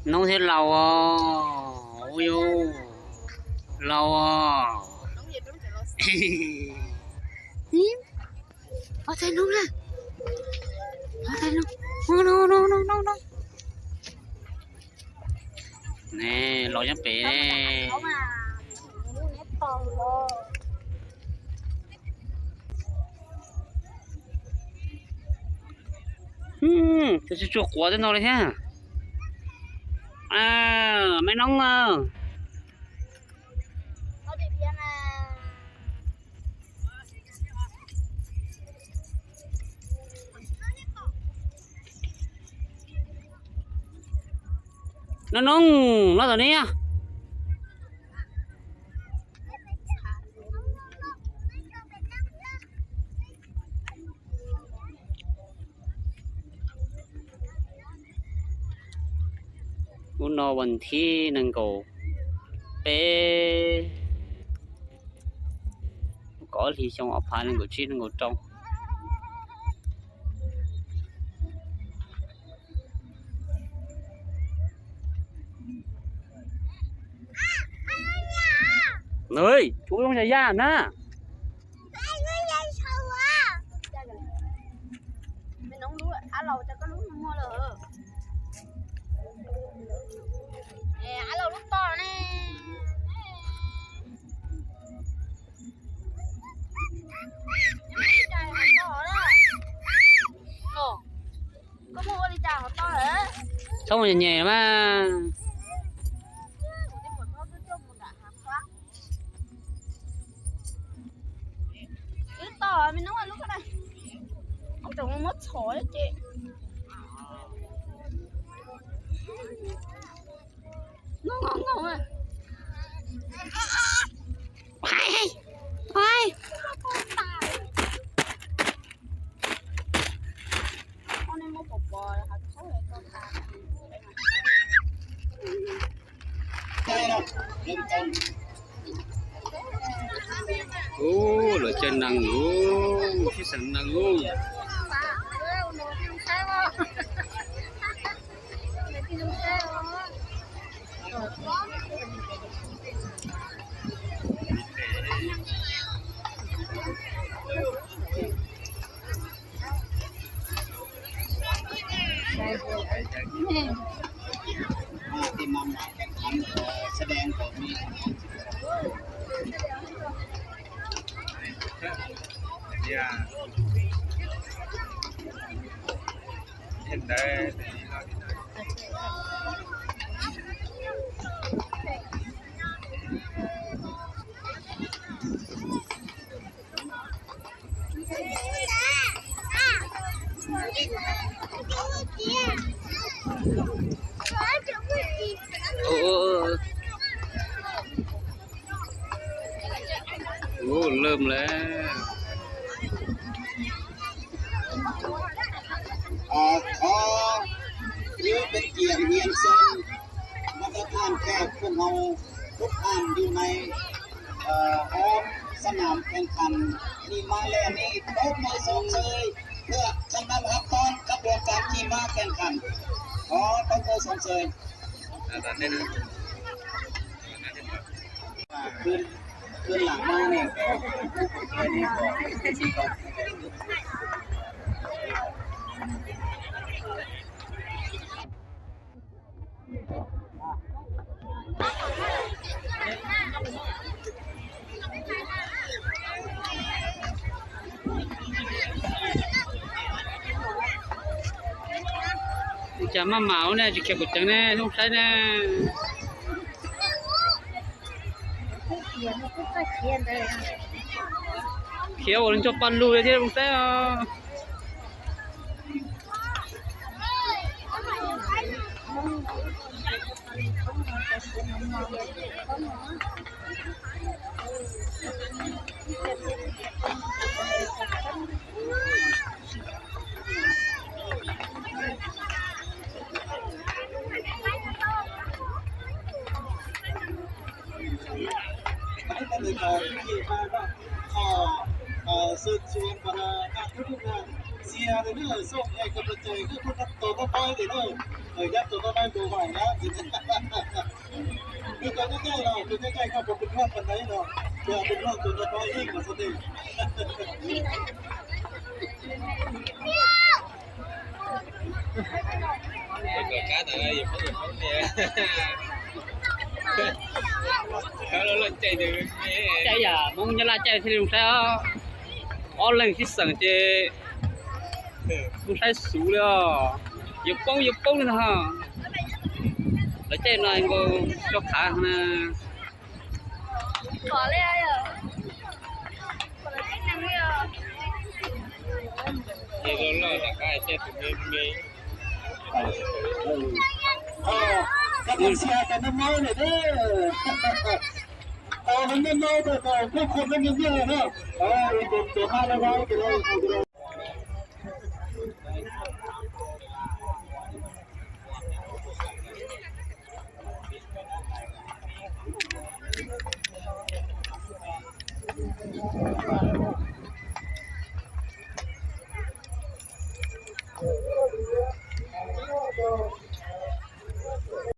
Noob thiab laus os, ua yus laus os. Ob thaij noob na, ob thaij noob, noob, noob, noob, noob. Ne, los nyob pem ne. Tus tsis tsuag quav tej no li thiab. Me noob na. No no, no tom ne. Hnub no vas thib nees nkaum peb, kaum ob hlis xyoo ob phav nees nkaum tsib nees nkaum rau. Ub, zoo yam yaj na. Txhob mus nyem nyem mas. Wb tos me noob lub ko na, ub, tseem muab txhom ces. Ub, lawv caij nees ub, sib xeem nees ub. Ub, lwj lawm. Khov, wb peb tiam niam xeem mas thab tham kag phoo hau, thub tham yus nai, hov, sab nam khees khas ni mas le ni tau mas zoo xwb, thab tham hab tob khab luag kab ci mas khees khas, hov, tau mas zoo xwb. Ua cas maj mam ua ne, tsis khiav kuv ceev ne, zoo saib ne. Khiav ua li ntsog paj lug li thiab zoo saib os. Xias na, xoj es kab pab cai koj tos pab pab tias na. Tus no no tus no no tus no no tus no no ib no xo tej. Kom kab tas yus poob yus poob tiag. Kab loj loj caij tiag. Caij yam Hmoob Nyab Laj caij thiaj li zoo saib os. Ob leeg sib xeem ces zoo saib xus li os. Yus poob yus poob li no. Lawv caij no nkaus tso khav na. Loj loj rov qab caij tus me me. Tab sis hais tias noj maub lawm thiab. Noj maub tau tau kuj kho noj nyiaj nyiaj na. Tus tus haj no no ces no.